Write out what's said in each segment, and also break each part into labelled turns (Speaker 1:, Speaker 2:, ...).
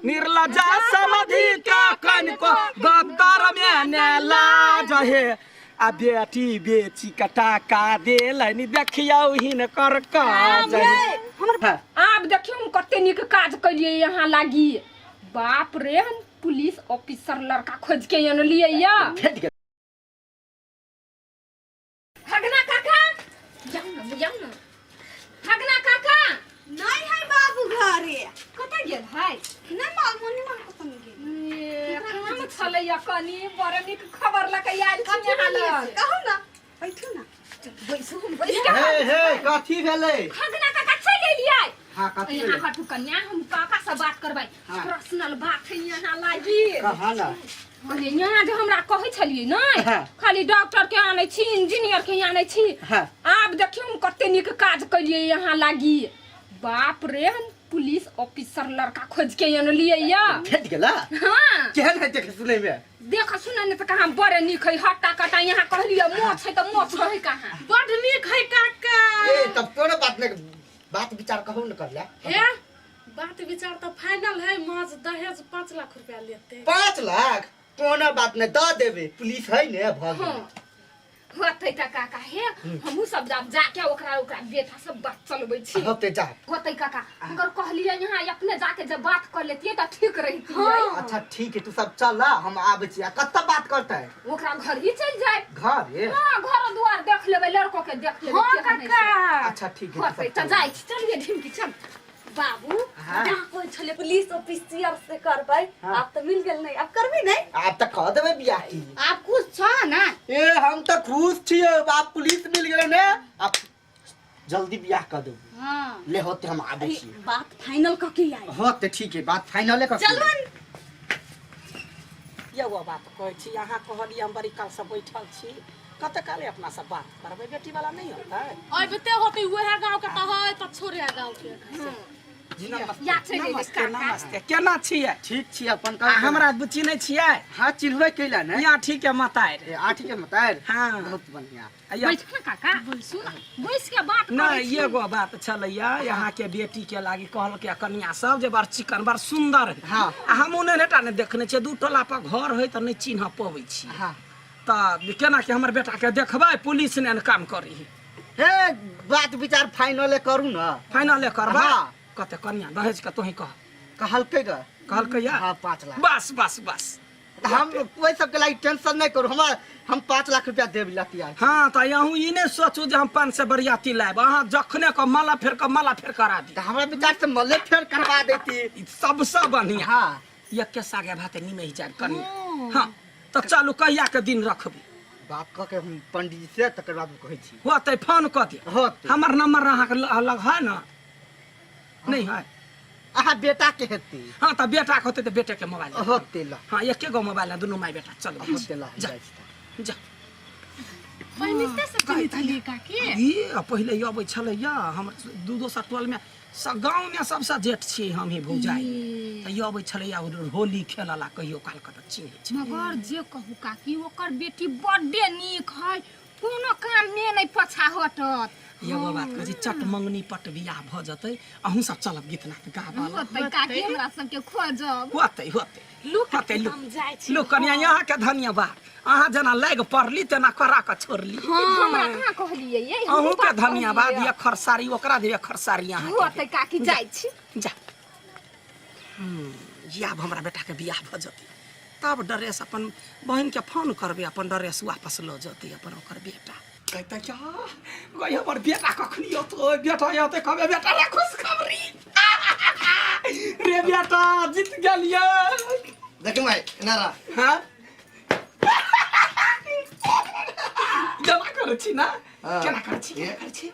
Speaker 1: निर्लजा समधि के कनिको गत्तर में ने लाज हे आ बेटी बेची के टाका देलनि देखियौ हिनकर काज हे।
Speaker 2: हमर
Speaker 3: आब देखियौ हम कते नीक काज केलियै यहाँ लागी। बाप रे, हम पुलिस ऑफिसर लड़का खोज के अनलियै या।
Speaker 2: भेट गेल।
Speaker 3: हगना काका, जाउ न, जाउ न। हगना काका
Speaker 4: नहीं है बाबू घरे।
Speaker 3: कतऽ गेल है?
Speaker 4: नहीं मालूम, नहीं मालूम कतऽ गेल।
Speaker 3: ए, काम छलैया कनी, बड़ नीक खबर लऽ के आयल छी यहाँ लग।
Speaker 4: कहू ना, बैठू ना।
Speaker 3: बैसू, हम बैस के।
Speaker 2: हे हे, कथी भेलै?
Speaker 3: हगना काका चलि एलियै।
Speaker 2: हाँ, कथी
Speaker 3: यहाँ
Speaker 2: भेलै?
Speaker 3: हटू कन्या, हम काका से बात करबै।
Speaker 2: हाँ।
Speaker 3: पर्सनल बात है यहाँ लागी।
Speaker 2: कहाँ ना?
Speaker 3: अरे यहाँ जे हमरा कहै छलियै नै,
Speaker 2: हाँ।
Speaker 3: खाली डॉक्टर के आनै छी, इंजीनियर के आनै छी।
Speaker 2: हाँ।
Speaker 3: आब देखियौ हम कते नीक काज केलियै यहाँ लागी। बाप रे, हम पुलिस ऑफिसर लड़का खोज के अनलियै या।
Speaker 2: भेट गेला?
Speaker 3: हाँ।
Speaker 2: केहन है देखे सुनै में?
Speaker 3: देख सुनै ने तऽ कहाँ बड़े नीक है, हट्टा कट्टा। यहाँ कहलियै मोछ है तऽ मोछ है कहाँ।
Speaker 5: बड नीक है काका।
Speaker 2: ए, तब कोनो बात नहीं, बात विचार कहू न कर ले।
Speaker 5: हे, बात विचार तो फाइनल है, माज दहेज 5 लाख रुपया लेते।
Speaker 2: 5 लाख? कोनो बात नहीं, दऽ देबै, पुलिस है ने भऽ गेल।
Speaker 3: हाँ। होतै त काका, हे हमहूँ सब जाब जाके ओकरा ओकरा बेटा सब बात चलबै छी।
Speaker 2: होतै, जा।
Speaker 3: होतै काका, मगर कहलियै यहाँ अपने जाके जब बात कर लेतियै तऽ ठीक रहितियै।
Speaker 2: अच्छा ठीक है, तू सब चल, हम आबै छी। आ कतऽ बात करतै?
Speaker 3: ओकरा घर ही चलि जाय।
Speaker 2: घर ये?
Speaker 3: हाँ, घर दुआर देख लेबै, लड़को के देख लेबै।
Speaker 5: हाँ,
Speaker 3: केहन है से।
Speaker 5: काका।
Speaker 2: अच्छा ठीक है, तू
Speaker 3: होतै
Speaker 2: सब
Speaker 3: तऽ
Speaker 2: चल।
Speaker 3: जाइ छी, चलिए ढिमकी चल
Speaker 4: बाबू।
Speaker 2: हाँ।
Speaker 4: जहाँ कोई छले पुलिस ऑफिसर से करबै।
Speaker 2: हाँ।
Speaker 4: आप तो मिल गेल नहीं, अब करबी नहीं?
Speaker 2: आब तऽ कह देबै बियाह की।
Speaker 6: आप खुश छ ना?
Speaker 2: ए, हम तऽ खुश छियै, बाप पुलिस मिल गेलै ने, आब जल्दी बियाह कर देबै।
Speaker 6: हाँ।
Speaker 2: ले होते, हम आबै
Speaker 4: अरे
Speaker 2: छी।
Speaker 4: बात फाइनल क के आई।
Speaker 2: होते, ठीक है, बात फाइनले कर।
Speaker 4: चलू।
Speaker 1: एगो बात कहै छी, अहाँ कहलियै, हम बड़ी कालसँ बैठल छी, कते काले अपना सब बात करबै? बेटी वाला नहि होतै?
Speaker 5: अबिते होते, उहे गांव के तऽ है तऽ छोड़े गांव के।
Speaker 2: जी नमस्ते।
Speaker 3: या चलि एलै
Speaker 1: नमस्ते।
Speaker 3: काका।
Speaker 1: नमस्ते, केना छियै?
Speaker 2: ठीक छी, अपन
Speaker 1: आ
Speaker 2: कहू।
Speaker 1: हमरा चिन्है छियै?
Speaker 2: हाँ, चिन्हबै कैला ने।
Speaker 1: यहाँ ठीक है मतारि।
Speaker 2: ए, आठी के मतारि।
Speaker 1: हाँ।
Speaker 2: बहुत बढ़िया।
Speaker 1: आ
Speaker 3: बैठ ना काका, बैसू ना, बैस के बात करै
Speaker 1: नहि
Speaker 3: छी।
Speaker 1: एगो बात छलैया, यहाँ के बेटी के लागी कहलकै कनिया सब जे बड़ चिकन बड़ सुंदर है।
Speaker 2: हाँ।
Speaker 1: आ हमहूँ नहि टा ने देखने छियै, दू टोला पर घर है तऽ नहि चिन्ह पबै छी।
Speaker 2: हाँ।
Speaker 1: तऽ केना के हमर बेटा के देखबै? पुलिस ने काम करी।
Speaker 2: हे, बात विचार फाइनले करू ना।
Speaker 1: फाइनले करबै?
Speaker 2: हाँ।
Speaker 1: कते कनिया दहेज के तोही कह।
Speaker 2: कहलकै ग।
Speaker 1: कहलकै या?
Speaker 2: हाँ, 5 लाख।
Speaker 1: बस बस बस।
Speaker 2: हम ओहि सबके लागि टेंशन नहीं करू, हमरा हम 5 लाख रुपया देब ला तैयार।
Speaker 1: हाँ, तऽ अहूँ ई नहि सोचू जे हम 500 बरियाती लायब, अहाँ जखने के माला फेर के माला फेर करा दी।
Speaker 2: तऽ हमरा विचार से मले फेर करवा देती।
Speaker 1: ई सबसँ बढ़िया।
Speaker 2: हाँ।
Speaker 1: एके सागे भाते निमहि जायब कनिया। हाँ, तऽ चलू, कहिया के दिन रखबै?
Speaker 2: बात कऽ के हम पंडित से तकर बाद कहै छी।
Speaker 1: होतै, फोन कऽ दे।
Speaker 2: होतै।
Speaker 1: हमर नंबर अहाँके लग है ने? नहीं है?
Speaker 2: अहाँ बेटा के हेतै।
Speaker 1: हाँ, तऽ बेटा के होतै तऽ बेटे के मोबाइल दे।
Speaker 2: होतै ल।
Speaker 1: हाँ, एके गो मोबाइल है, दुनू माय बेटा चल।
Speaker 2: होतै ल।
Speaker 1: जा।
Speaker 2: जाइ छी।
Speaker 1: जा।
Speaker 5: पहिने से चिन्है छलियै काकी?
Speaker 1: ई पहिले ई अबै छलैया हमर दू दोसर टोलमे, गाँवमे सबसँ जेठ छियै हम ही भौजाइ, तऽ ई अबै छलैया होली खेलऽ ला कहियो काल के, तऽ चिन्है छै।
Speaker 3: मगर जे कहू काकी, ओकर बेटी बड्डे नीक है, कोनो काम में नहीं पछा हटत।
Speaker 1: एगो बात कहै छी, चट मंगनी पट बियाह भऽ जेतै, अहूँ सब चलब गीत नाद गाबऽ ला।
Speaker 3: होतै काकी, हमरा सबके खोजब।
Speaker 1: होतै होतै।
Speaker 5: लू
Speaker 1: होतै, लू।
Speaker 5: हम जाइ छी।
Speaker 1: लू कनिया, अहाँके धन्यवाद, अहाँ जेना लागि पड़ली तेना करा कऽ छोड़ली।
Speaker 3: हमरा कहाँ कहलियै ये? हमहूँ
Speaker 1: अहूँके
Speaker 3: बात
Speaker 1: धन्यवाद।
Speaker 3: कहलियै।
Speaker 1: एक खरसारी ओकरा दियौ, एक खरसारी अहाँके।
Speaker 3: होतै काकी, जाइ छी।
Speaker 1: जा। आब हमरा बेटाके बियाह भऽ जेतै तब ड्रेस अपन बहिनके फोन करबै, अपन ड्रेस वापस लऽ जेतै अपन ओकर बेटा। कहतै क्या गई, हमर बेटा कखनी औतै? बेटा औतै, कहबै बेटा रे खुशखबरी रे, बेटा जीत गेलियै।
Speaker 2: देख माय, एना रह।
Speaker 1: हाँ, जमा करै छी ना?
Speaker 2: हाँ।
Speaker 1: केना करै छी, केना करै छी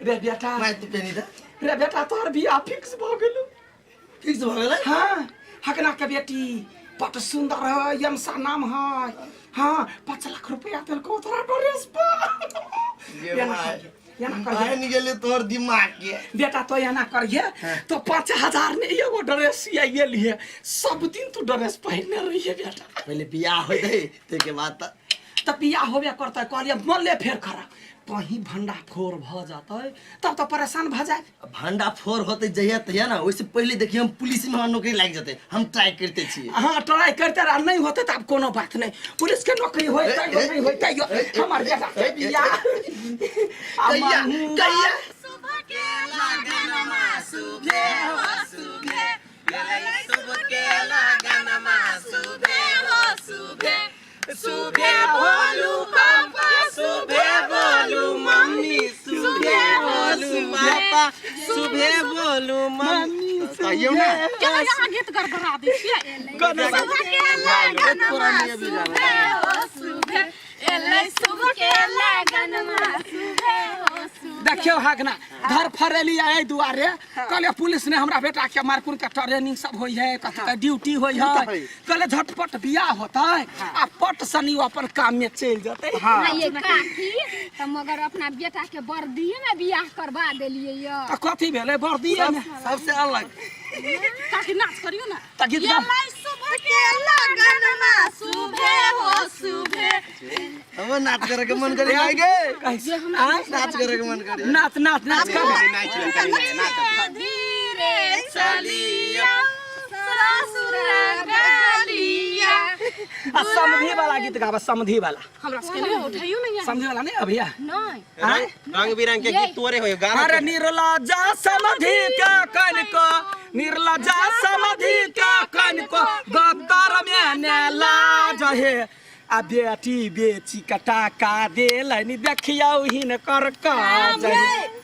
Speaker 1: रे बेटा?
Speaker 2: माय, तू पेनी दे।
Speaker 1: रे बेटा, तोहर बियाह फिक्स भऽ गेलौ।
Speaker 2: फिक्स भऽ गेलै?
Speaker 1: हाँ, हकना के बेटी बड सुंदर है, यमसा नाम है। हाँ, 5 लाख रुपया देलको तोरा ड्रेस पर।
Speaker 2: ये
Speaker 1: एना
Speaker 2: माय।
Speaker 1: करिहे, एना करिहे।
Speaker 2: बनि गेलै तोहर दिमाग के।
Speaker 1: बेटा, तो एना करिहे, तो 5000 में एगो ड्रेस सियाइए लिए, सब दिन तू ड्रेस पहिरने रहिए बेटा।
Speaker 2: पहिले बियाह होतै, ताहिके बाद तऽ
Speaker 1: तऽ बियाह होबे करतै, कहलियै मल्ले फेर खराब। कहीं भंडा फोर भ जातै तब तो परेशान भ जाए।
Speaker 6: भंडा फोर होते जहिया तहिया ना, ओइसे पहले देखिए हम पुलिस में हमरा नौकरी लागि जेतै, हम ट्राई करते छियै।
Speaker 1: हाँ ट्राई करते रह, नहीं होते तो अब कोनो बात नहीं, पुलिस के नौकरी होय तैयो नहीं होय तैयो हमर बेटा के बियाह
Speaker 6: कहिया कहिया
Speaker 1: सुबह बोलू पापा, सुबह बोलू मम्मी, सुबह बोलू
Speaker 2: पापा, सुबह बोलू मम्मी।
Speaker 6: कहियौ ना।
Speaker 5: केना यहाँ गीत गड़बड़ा दै छियै?
Speaker 6: बहुत पुरानी अभी गाना।
Speaker 3: एलै सुबह के लगनमा सुबह हो सुबह।
Speaker 1: देखियो हगना घर फरेली एहि दुआरे कहले पुलिस ने हमरा बेटा के मारकुन के ट्रेनिंग सब होई है, कथी के ड्यूटी होई है, कहले झटपट बियाह होतै आ पट सनी अपन काम में चलि जेतै।
Speaker 3: हाँ ये काकी त मगर अपना बेटा के बर्दिए में बियाह करवा देलिए य।
Speaker 1: त कथी भेलै बर्दिए में?
Speaker 6: सबसे अलग।
Speaker 5: काकी नाच करियो ना।
Speaker 1: त गीत गा।
Speaker 5: एलै सुबह के लगनमा सुबह हो सुबह।
Speaker 6: हमर नाच करे के मन करे आइ गे,
Speaker 1: आँय?
Speaker 6: नाच करे के मन करे।
Speaker 1: नाच नाच नाच कर।
Speaker 5: धीरे चलिया ससुरा गलिया।
Speaker 1: आ समधी वाला गीत गाबा, समधी वाला।
Speaker 5: हमरा सबके नहीं उठाइयो नहीं यहाँ।
Speaker 1: समधी वाला नहीं अभिया?
Speaker 3: नहीं।
Speaker 1: आँय?
Speaker 2: रंग बिरंग के गीत तोरे होय गाना।
Speaker 1: अरे निर्लजा समधि के कनको, निर्लजा समधि के कनको गत्तर में ने लाज हे, आ बेटी बेची के टाका देलनि देखियौ हिनकर काज हे।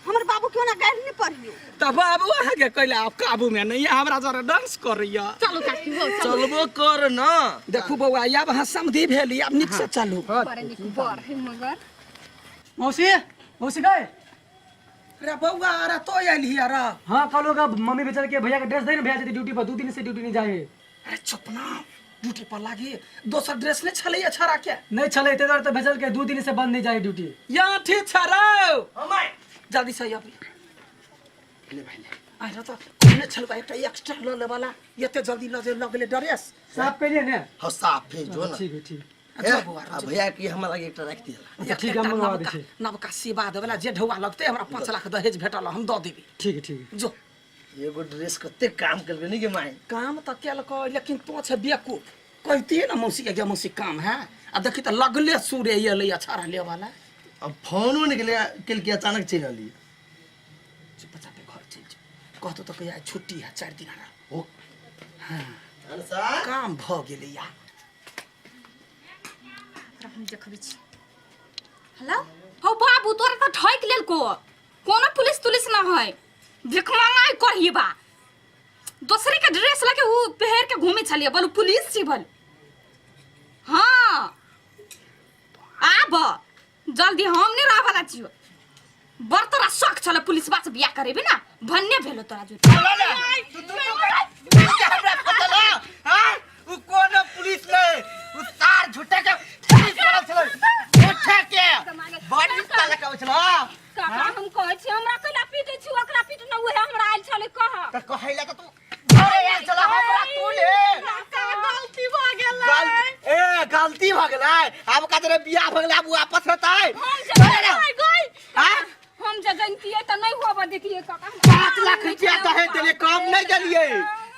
Speaker 4: हमर बाबू क्यों ना गारि नहीं पढ़ियो?
Speaker 1: त बाबू अहाँके कैला आब काबू में नहीं, हमरा जरा डांस करैया।
Speaker 5: चलू काकी हो चलू।
Speaker 6: चलबो कर ना।
Speaker 1: देखू बौआ आब अहाँ समधि भेली, आब नीक से चलू।
Speaker 3: बड़ नीक बर है मगर।
Speaker 7: मौसी, मौसी गए?
Speaker 1: अरे बौआ अरे तो अयली अरे।
Speaker 7: हाँ कहलो का मम्मी बेचारे के भैया के ड्रेस दे ना, भैया जल्दी ड्यूटी पर 2 दिन से ड्यूटी नहीं जाए।
Speaker 1: अरे चुप ना, ड्यूटी पर लागी दोसर ड्रेस नहीं छलैया छड़ा के?
Speaker 7: नहीं छले, ते दुआरे तो भेजल के 2 दिन से बंद नहीं जाए ड्यूटी।
Speaker 1: यहाँ ठीक छड़ौ जल्दी से अभी ले भाई ले। आइ त कहने छलबा एकटा एक्स्ट्रा ल लेबला, एते जल्दी ल जे लगले ड्रेस।
Speaker 7: साफ करिए ने?
Speaker 6: हाँ साफ है जो ना।
Speaker 7: ठीक है ठीक।
Speaker 1: अच्छा बौआ,
Speaker 6: आ भैया के हमरा लगे एकटा राखि दियला।
Speaker 7: अच्छा, ठीक है, हम मंगवा दै छी।
Speaker 1: नवका सेवा देबला जे ढौआ लगतै हमरा 5 लाख दहेज भेटल हम दऽ देबै।
Speaker 7: ठीक है ठीक है।
Speaker 1: जो
Speaker 6: एगो ड्रेस कते काम केलकै नी गे माय?
Speaker 1: काम त केलकै लेकिन तो छै बेवकूफ, कहतियै ना मौसी के मौसी काम है, आ देखी त लगले सूर्य एलै छाड़ा लेवाला।
Speaker 6: अब फोनो नहीं केलकै केलकै, अचानक चलि रहलियै।
Speaker 1: चुपचाप घर चलि जो, कहतो त कहिया छुट्टी है 4 दिन
Speaker 6: ओ
Speaker 1: हाँ
Speaker 6: अनसा
Speaker 1: काम भ गेलै या।
Speaker 3: हम देखबै छी। हेलो हौ बाबू तोरा त ठकि लेलको, कोनो पुलिस तुलिस न है, भिख मंगाई कहिबा दोसरे के ड्रेस लके उ पहिर के घूमे छलिए, बोलू पुलिस छी बोल। हाँ आब जल्दी हम नहीं रह वाला छियो, बड़ तोरा शौक छल पुलिस बा से बियाह करेबे ना, भन्ने भेलो तोरा जो।
Speaker 2: हमरा पता ना, हां उ कोनो पुलिस नहीं, उ तार झूठा के पुलिस वाला छलै, झूठा के बड़ी ताला के छलै।
Speaker 3: काका हम कहै छी हमरा कैला पीटै छी, ओकरा पीट न उहे हमरा आयल छलै कह।
Speaker 2: त कहैला त तू घरे आयल छलै हमरा तू ले।
Speaker 5: काका गलती भ गेलै।
Speaker 2: ए गलती भ गेलै, आब का तोरे बियाह भ गेलै, आब वापस होतै?
Speaker 3: हम जे
Speaker 2: चले
Speaker 3: गई
Speaker 2: हां
Speaker 3: हम जे जनतियै त नहीं होबऽ देतियै काका।
Speaker 2: 5 लाख रुपया दहेज देलियै, कम नहीं देलियै।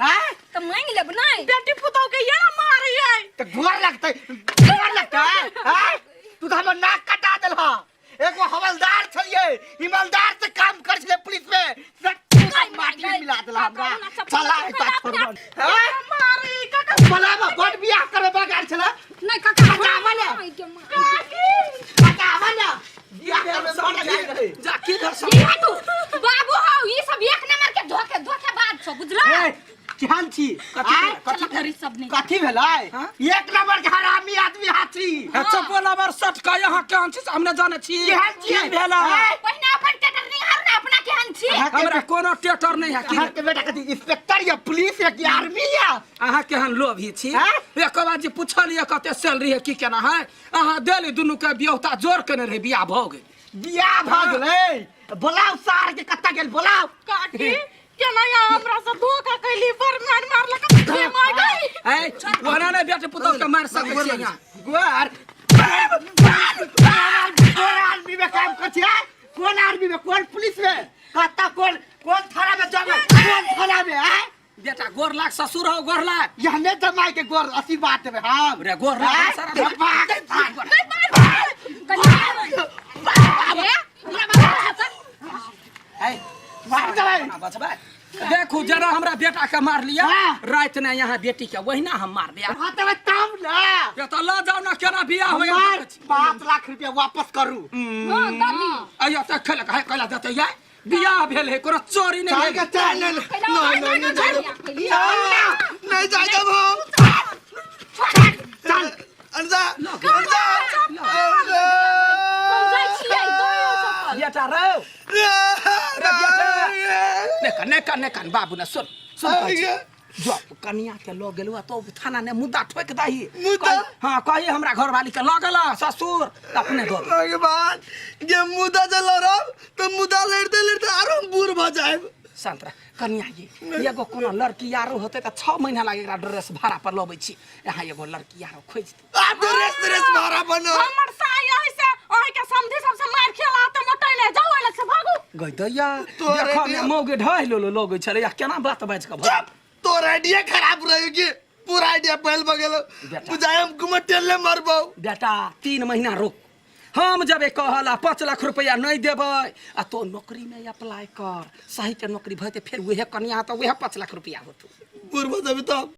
Speaker 2: हां
Speaker 3: त मांगि लेब नहीं?
Speaker 5: बेटी पुतोह के ये ना मारियै
Speaker 2: त गोर लगतै, गोर लगतै। हां तू त हमर नाक कटा देलह। एगो हवलदार छलियै, ईमानदार से काम कर छलै पुलिस में, से तू सब माटी में मिला देला हमरा। चला है ता छोड़बन। हां
Speaker 5: मारी काका
Speaker 2: बोलाबा बड़ बियाह करे बगार छला।
Speaker 3: नहीं काका
Speaker 2: बतावा ना।
Speaker 3: काकी
Speaker 2: बतावा ना बियाह करे बड़ जाय रहे।
Speaker 1: जा की घर सब
Speaker 3: ये तू बाबू हौ ई सब एक नंबर के धोखे धोखेबाज छौ बुझला।
Speaker 2: ए केहन छी?
Speaker 1: कथी
Speaker 2: आँय?
Speaker 1: कथी
Speaker 3: चल सब नहीं
Speaker 2: कथी भेलै?
Speaker 1: हाँ?
Speaker 2: एक नंबर के हरामी आदमी हाथी।
Speaker 1: चप्पल अबर सट के यहाँ केहन छी से हम नहि जानै छी।
Speaker 2: केहन छी?
Speaker 1: की भेलै?
Speaker 2: आँय?
Speaker 3: पहिने अपन टेटर निहार ना अपना केहन छी।
Speaker 1: हमरा कोनो टेटर नहीं है। की
Speaker 2: अहाँके बेटा कथी इंस्पेक्टर या पुलिस या कि आर्मी या?
Speaker 1: अहाँ केहन लोभी छी?
Speaker 2: आँय?
Speaker 1: एक बार जे पूछलियै कते सैलरी है की केना है, अहाँ देली दुनू के बियौता जोर केने रहे, बियाह भऽ गेल।
Speaker 2: बियाह भऽ गेलै। बोलाउ सार के कत्ता गेल बोलाउ।
Speaker 5: काकी केना यहाँ हमरा से धोखा कैली, बड़ मार मारलक के मार गई।
Speaker 1: ए ओना नहि बेटी पुतोह के मारि सकै छी यहाँ।
Speaker 2: गोर कोन आर्मी में काम कर छियै? कोन आर्मी में, कोन पुलिस में, कत्ता कोन कोन थाना में जब, कोन थाना में आय?
Speaker 1: बेटा गोर लाग, ससुर हो, गोर लाग।
Speaker 2: यहने जमाई के गोर आशीर्वाद देबे हम।
Speaker 1: रे गोर लाग।
Speaker 2: आय?
Speaker 1: सारा
Speaker 2: भाग, भाग।
Speaker 1: है
Speaker 2: मार देबै।
Speaker 1: बचबै देखू जरा हमरा बेटा के मार लिया।
Speaker 2: हाँ।
Speaker 1: रात ने यहाँ बेटी के वहिना हम मार दिया।
Speaker 2: हाँ तब तब ना।
Speaker 1: ये तो ल जाओ ना, केना बियाह होय।
Speaker 2: हमार 5 लाख रुपया वापस करू।
Speaker 3: हाँ दादी।
Speaker 1: अयो त खेलक है, कैला देते या? बियाह भेल है, कोनो चोरी नहीं
Speaker 6: चल
Speaker 1: भेल।
Speaker 6: के चल। नहीं नहीं नहीं जाए, नहीं जाए जब हम।
Speaker 2: चल।
Speaker 6: अनजा अनजा।
Speaker 3: हम जाइ छियै, दो चप्पल।
Speaker 1: बेटा रो रे बेटा, ने ने ने कान बाबू ने, सुन सुन, कहै छी। जो कनिया के लऽ गेलु तो थाना ने मुद्दा ठोक दही।
Speaker 6: मुद्दा?
Speaker 1: हाँ, कही हमरा घरवाली के लऽ गेल ससुर त अपने दऽ दे।
Speaker 6: भगवान, जे मुद्दा जे लड़ब तो मुद्दा लड़ते लड़ते आरो हम बूढ़ भऽ जायब।
Speaker 1: शांत रह कनिया, ये एगो कोनो लड़की आरो होते तऽ 6 महीना लागे, एकरा ड्रेस भाड़ा पर लबै छी। यहाँ एगो लड़की आरो खोजि दे।
Speaker 6: आब तो रेस रेस भाड़ा बनो।
Speaker 5: हमर साई एहि से अहि के समधी सबसे मार खेला त मोटैले जाउ, एहि लग से भागू।
Speaker 1: गई दैया।
Speaker 6: तोहर
Speaker 1: देखऽ ने।
Speaker 6: आइडिया-
Speaker 1: मौगे ढहि लो लगै छलै आ केना बात बाजि कऽ भऽ
Speaker 6: चुप, तोर आइडिया खराब रहेगी, पूरा आइडिया पहल बगल।
Speaker 1: बेटा।
Speaker 6: बुझाय हम घुमटेले मरबौ।
Speaker 1: बेटा, 3 महीना रुक, हम जबे कहला 5 लाख रुपया नहीं देबै आ तो नौकरी में अप्लाई कर, सही के नौकरी भइते फेर उहे कनिया तऽ उहे 5 लाख रुपया होतौ।
Speaker 6: बूढ़ भऽ जेबी तब।